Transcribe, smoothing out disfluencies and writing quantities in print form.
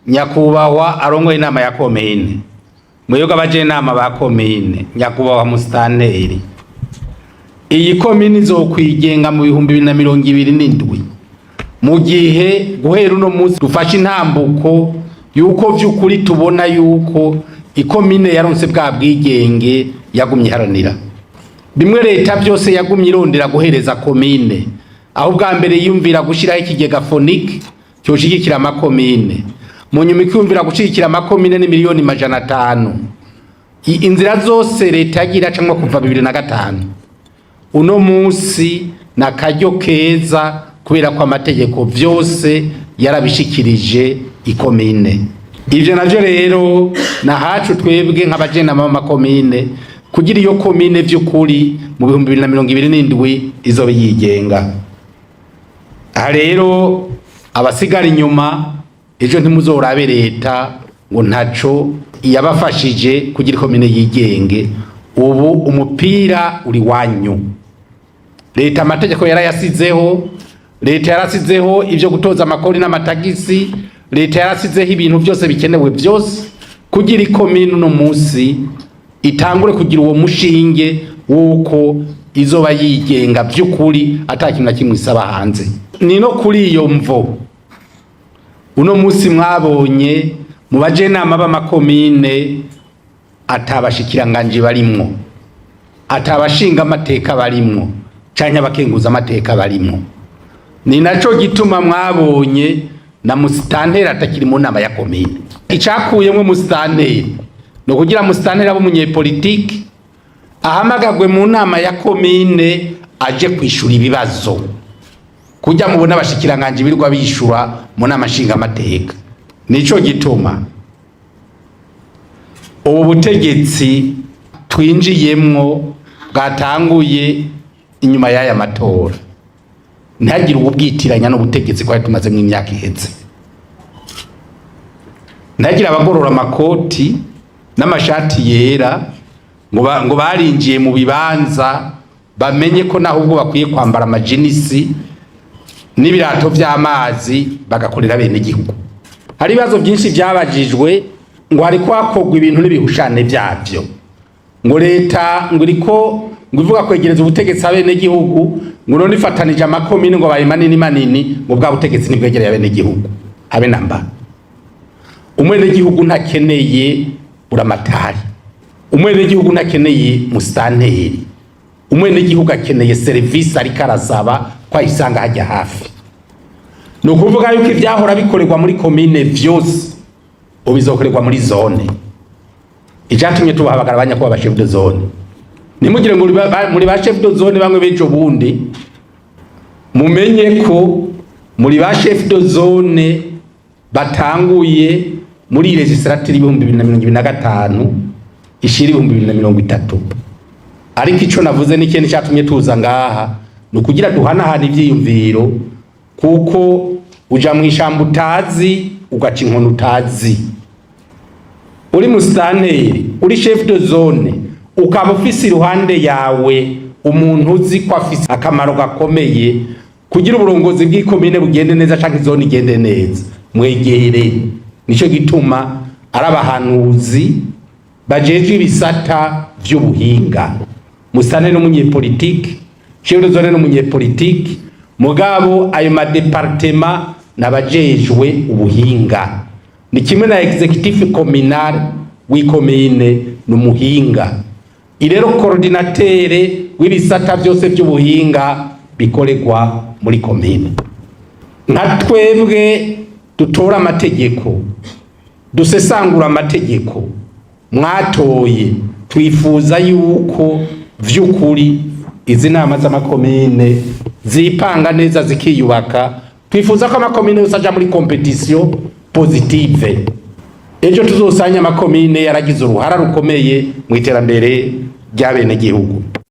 Nyakubahwa arongoye inama ya komine, mwebwe abajenama ba komine, nyakubahwa musitanteri, iyi komine izokwigenga mu 2027, mu gihe guhera uno munsi dufashe intambuko yuko vy'ukuri tubona yuko ikomine yaronse bwa bwigenge yagumye iharanira. Bimwe leta byose yagumye irondera guhereza komine, aho ubwa mbere yiyumvira gushyiraho ikigega FONIC cyoshigikira amakomine, mu nyuma ikiyumvira gushigikira amakomine ni miliyoni 500. Inzira zose leta yagiye iracamwo kuva 2005, uno munsi ni akaryo keza kubera ko amategeko vyose yarabishikirije ikomine. Ivyo navyo rero nahacu twebwe nk'abajenama b'amakomine kugira iyo komine vy'ukuri mu 2027 izobe yigenga. Aha rero abasigara inyuma ejo ntimuzorabe leta ngo ntaco yabafashije kugira ikomine yigenge. Ubu umupira uri wanyu. Leta amategeko yarayasizeho, leta yarasizeho ibyo gutoza amakori n'amatagisi, leta yarasizeho ibintu byose bikenewe byose kugira ikomine uno munsi itangure kugira uwo mushinge w'uko izoba yigenga by'ukuri, ata kintu na kimwe isaba hanze. Ni no kuri iyo mvo uno munsi mwabonye mu bajenama b'amakomine atabashikiranganji barimwo, atabashinga amateka barimwo, canke abakenguza amateka barimwo. Ni naco gituma mwabonye na musitanteri atakiri mu nama ya komine. Icakuyemwo musitanteri ni ukugira musitanteri abe umunyepolitiki, ahamagagwe mu nama ya komine aje kwishura ibibazo, kujya mubona abashikiranganji birirwa bishura mu nama nshingamateka. Nico gituma ubu butegetsi twinjiyemwo bwatanguye inyuma y'aya matora, ntihagire uwubwitiranya n'ubutegetsi twari tumazemo imyaka iheze. Ntihagire abagorora amakoti n'amashati yera ngo barinjiye mu bibanza, bamenye ko naho ubwo bakwiye kwambara amajinisi n'ibirato vy'amazi bagakorera bene igihugu. Hari ibibazo byinshi byabajijwe ngo hariko hakorwa ibintu n'ibihushane vyavyo, ngo leta ngo iriko ngo ivuga kwegereza ubutegetsi abenegihugu, ngo none ifatanije amakomine ngo abaye manini manini, ngo bwa butegetsi ntibwegereye abenegihugu habe namba. Umwenegihugu ntakeneye buramatari, umwenegihugu ntakeneye musitanteri, umwenegihugu akeneye serivisi ariko arasaba ko ayisanga hajya hafi. Ni ukuvuga yuko ivyahora bikorerwa muri komine vyose ubu bizokorerwa muri zone. Icatumye tubahamagara abanyakuba ba chef de zone, ntimugire ngo muri ba chef de zone bamwe b'ejo bundi. Mumenye ko muri ba chef de zone batanguye muri législature 2025 ishira 2030. Ariko ico navuze n'ikindi catumye tuza ngaha ni ukugira duhanahana ivyiyumviro, kuko uja mw'ishamba utazi ugaca inkoni utazi. Uri musitanteri, uri chef de zone, ukaba ufise iruhande yawe umuntu uzi ko afise akamaro gakomeye kugira uburongozi bw'ikomine bugende neza canke izone igende neza, mwegere. Nico gituma ari abahanuzi bajejwe ibisata vy'ubuhinga. Musitanteri n'umunyepolitike, chef de zone n'umunyepolitike, mugabo ayo ma départements n'abajejwe ubuhinga. Ni kimwe na exécutif communal w'ikomine n'umuhinga, irero coordinateur w'ibisata byose by'ubuhinga bikorerwa muri komine. Nka twebwe dutora amategeko, dusesangura amategeko mwatoye, twifuza yuko vy'ukuri izi nama z'amakomine zipanga neza, zikiyubaka. Twifuza ko amakomine yose aja muri compétition positive, ejo tuzosanya amakomine yaragize uruhara rukomeye mu iterambere ry'abenegihugu.